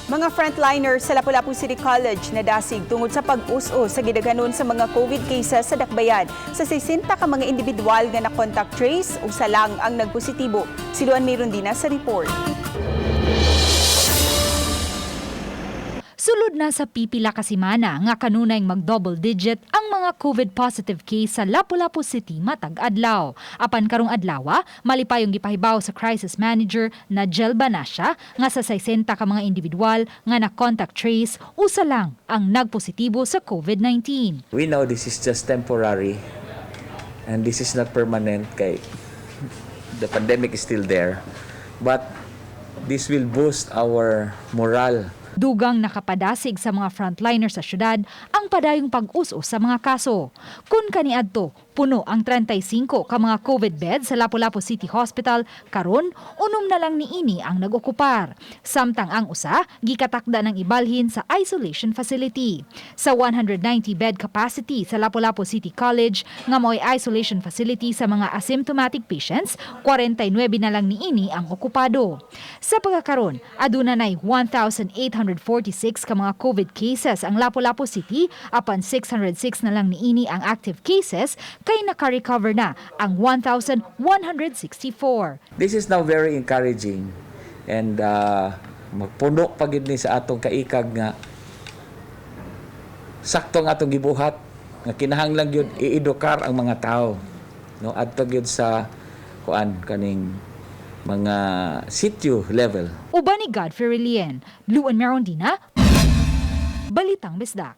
Mga frontliners sa Lapu-Lapu City College nadasig tungod sa pag-us-us sa gidaghanon sa mga COVID cases sa Dakbayan. Sa 60 ka mga individual nga na-contact trace, usa lang ang nagpositibo. Si Luan Mirondina sa report. Sulod na sa pipila ka semana nga kanunay mag-double digit ang mga COVID positive case sa Lapu-Lapu City matag adlaw. Apan karong adlaw, malipayong gipahibaw sa crisis manager na Jel Banasya nga sa 60 ka mga individual nga na contact trace, usa lang ang nagpositibo sa COVID-19. We know this is just temporary and this is not permanent kay the pandemic is still there. But this will boost our morale. Dugang nakapadasig sa mga frontliner sa syudad ang padayong pag-us-us sa mga kaso. Kung kaniadto, puno ang 35 ka mga COVID beds sa Lapu-Lapu City Hospital, karon 6 na lang niini ang nag-okupar. Samtang ang usa gikatakda ng ibalhin sa isolation facility. Sa 190 bed capacity sa Lapu-Lapu City College nga mao'y isolation facility sa mga asymptomatic patients, 49 na lang niini ang okupado. Sa pagkakaron, aduna nay 1,846 ka mga COVID cases ang Lapu-Lapu City, apan 606 na lang niini ang active cases kay naka-recover na ang 1,164. This is now very encouraging and magpuno pa gid ni sa atong kaikag nga sakto ang atong gibuhat nga kinahanglan gyud iedukar ang mga tao, no, adto gyud sa kuan kaning mga sitio level. Uban ni Godfrey Relien, Luan Merondina, Balitang Bisdak.